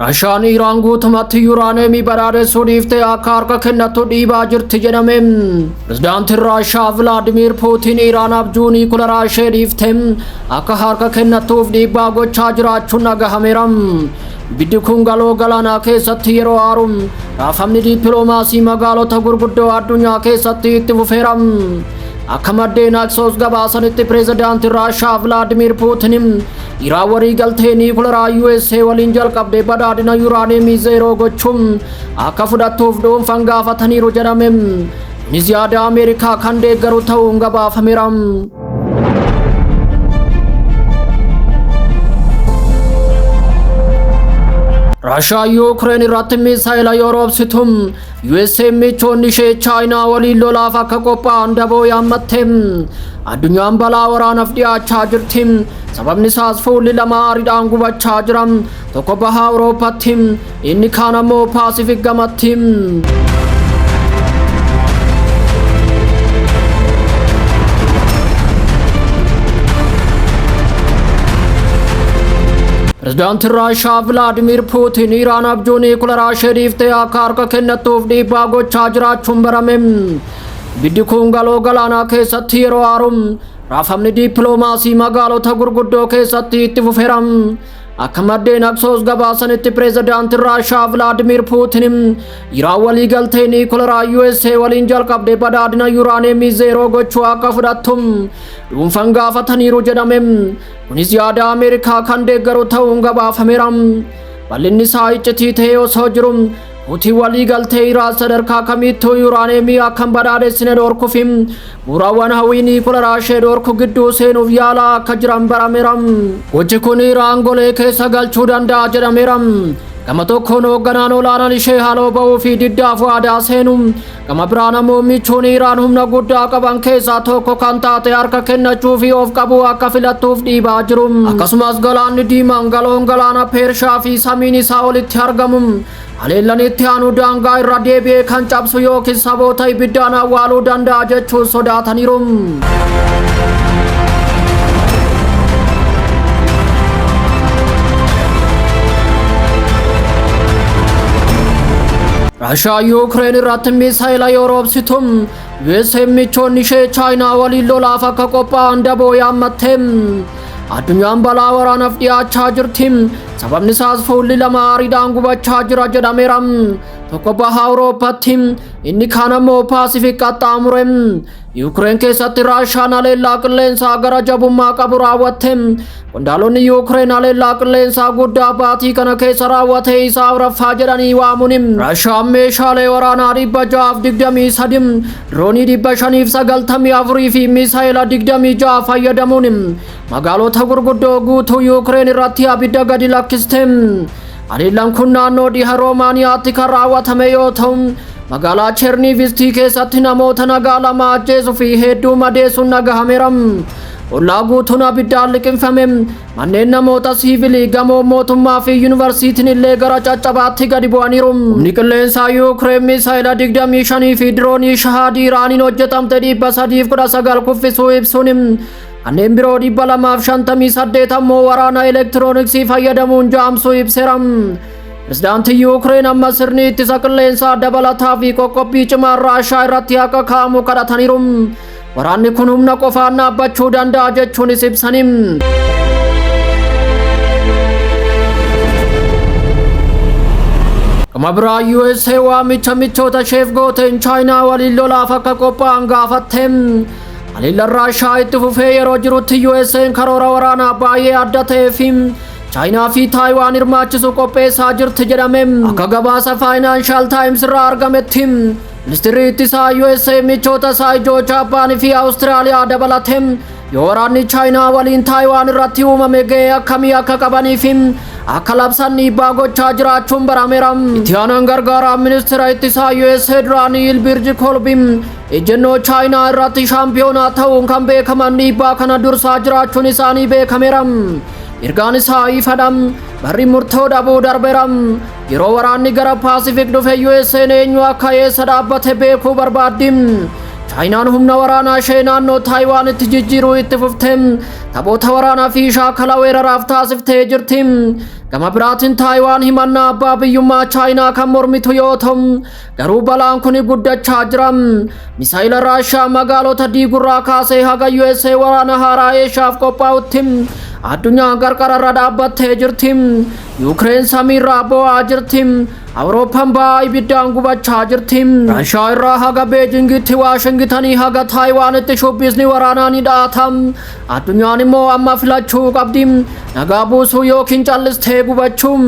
Raashaan Iraan guutumatti yuuraaneemii badhaadhessuu dhiiftee akka harka kennattu dhiibaa jirti jedhame. Pirezidaantiin Raashaa Vilaadimiir Puutiin Iraan abjuu niikularaa ishee dhiiftee akka harka kennattuuf dhiibbaa gochaa jiraachuun dhagahameera. Ibiddi kun galoo galaanaa keessatti yeroo aaru raafamni dippiloomaasii magaalota gurguddoo addunyaa keessatti itti fufeera. Akka maddeen Aksoos gabaasanitti pirezidaantiin Raashaa Vilaadimiir Puutiin Iraan walii galtee niikularaa USA waliin jalqabde badhaadhina yuuraaneemii zeeroo gochuun akka fudhattuuf dhuunfan gaafataniiru jedhame. Kunis yaada Ameerikaa kan deeggaru ta'uun gabaafameera. Raashaa Yuukireen irratti misaayila yoo roobsitu USA michoonni ishee Chaayinaa waliin lolaaf akka qophaa'an daboo yaammatte. Addunyaan balaa waraanaaf dhiyaachaa jirti. Sababni isaas fuulli lama aariidhaan gubachaa jira. Tokko baha Awurooppaatti, inni kaan ammoo Paasifik gamatti. Pirezidaantiin Raashaa Vilaadimiir Puutiin Iraan abjuu niikularaa ishee dhiiftee akka harka kennattuuf dhiibbaa gochaa jiraachuun barame. Ibiddi kun galoo galaanaa keessatti yeroo aaru raafamni dippiloomaasii magaalota gurguddoo keessatti itti fufeera. Akka maddeen Aksoos gabaasanitti pirezidaantiin Raashaa Vilaadimiir Puutiin Iraan walii galtee niikularaa USA waliin jalqabde badhaadhina yuuraaneemii zeeroo gochuu akka fudhattu dhuunfan gaafataniiru jedhame. Kunis yaada Ameerikaa kan deeggaru ta'uun gabaafameera. Bal'inni isaa iccitii ta'ee osoo jiru Puutiin walii galtee Iraan sadarkaa kamittuu yuuraaneemii akka hin badhaadhessine dhorkuuf bu'uuraawwan hawwii niikularaa ishee dhorku gidduu seenuuf yaalaa akka jiran barameera. Gochi kun Iraan golee keessa galchuu danda'a jedhameera. Gama tokkoon hoogganaan olaanaan ishee haaloo ba'uu fi diddaaf waadaa seenu. Gama biraan ammoo michuun Iraan humna guddaa qaban keessaa tokko kan taate harka kennachuu fi of qabuu akka filattuuf dhiibaa jiru. Akkasumas galaanni diimaan galoon galaana Peershaa fi samiin isaa olitti argamu. Haleellan itti aanu daangaa irra deebi'ee kan cabsu yookiin saboota ibiddaan awwaaluu danda'a jechuun sodaataniiru. Raashaa Yuukireen irratti misaayila yoo roobsitu USA michoonni ishee Chaayinaa waliin lolaaf akka qophaa'an daboo yaammatte. Addunyaan balaa waraanaaf dhiyaachaa jirti. Sababni isaas fuulli lama aariidhaan gubachaa jira jedhameera. Tokko baha Awurooppaatti, inni kaan ammoo Paasifik qaxxaamure. Yuukireen keessatti Raashaan haleellaa qilleensaa gara jabummaa qabu raawwatte. Qondaalonni Yuukireen haleellaa qilleensaa guddaa baatii kana keessa raawwate isaa afuraffaa jedhanii waamuun. Raashaan meeshaalee waraanaa 623, diroonii 594 fi misaayila 26 fayyadamuun magaalota gurguddoo guutuu Yuukireen irratti abidda gadi lakkiste. Haleellaan kun naannoo dhiha Roomaaniyaatti kan raawwatame yoo ta'u, magaalaa Cherniivistii keessatti namoota nagaa lama ajjeesuu fi hedduu madeessuun dhagahameera. Ollaa guutuun abiddaan liqimfame. Manneen namoota siivilii, gamoo mootummaa fi yuunivarsiitiin illee gara caccabaatti gadi bu'aniiru. Humni qilleensaa Yuukireen misaayila 25 fi diroonii Shahaadii Iraaniin hojjetamte 319 kuffisuu ibsuun kanneen biroo 258 ammoo waraana elektirooniksii fayyadamuun jaamsuu ibseera. Pirezidaantiin Yuukireen amma sirni ittisa qilleensaa dabalataa fi qoqqobbii cimaan Raashaa irratti akka kaa'amu kadhataniiru. Waraanni kun humna qofaan dhaabbachuu danda'a jechuunis ibsani. Gama biraa USA waamicha michoota isheef gooteen Chaayinaa waliin lolaaf akka qophaa'an gaafatte. Haleellaan Raashaa itti fufee yeroo jirutti USA'n karoora waraanaa baay'ee adda ta'ee fi Chaayinaa fi Taayiwaan hirmaachisu qopheessaa jirti jedhame. Akka gabaasa Financial Times irraa argametti ministeerri ittisaa USA michoota isaa ijoo Jaappaan fi Awustiraaliyaa dabalatee yoo waraanni Chaayinaa waliin Taayiwaan irratti uumame ga'ee akkamii akka qabanii fi akka labsan dhiibbaa gochaa jiraachuun barameera. Itti aanaan gargaaraa ministeera ittisaa USA duraanii Ilbirji Kolbi ejjennoo Chaayinaa irratti shaampiyoonaa ta'uun kan beekaman dhiibbaa kana dursaa jiraachuun isaanii beekameera. Ergaan isaa ifadha. Barri murtoo dhabuu darbeera. Yeroo waraanni gara Paasifik dhufe USA'n eenyu akka eessa dhaabbate beekuu barbaaddi. Chaayinaan humna waraanaa ishee naannoo Taayiwaanitti jijjiiruu itti fuftee taphoota waraanaa fi shaakala weeraraaf taasiftee jirti. Gama biraatiin Taayiwaan himannaa abbaa biyyummaa Chaayinaa kan mormitu yoo ta'u, garuu balaan kun guddachaa jira. Misaayila Raashaa magaalota diigurraa kaasee haga USA waraana haaraa Eeshaaf qophaa'utti addunyaan qarqararra dhaabbattee jirti. Yuukireen samiirraa bo'aa jirti. Awurooppaan ba'aa ibiddaan gubachaa jirti. Raashaa irraa haga Beejingitti, Waashingitanii haga Taayiwaanitti shubbisni waraanaa ni dhaata. Addunyaan immoo amma filachuu qabdi. Nagaa buusuu yookiin callistee gubachuu.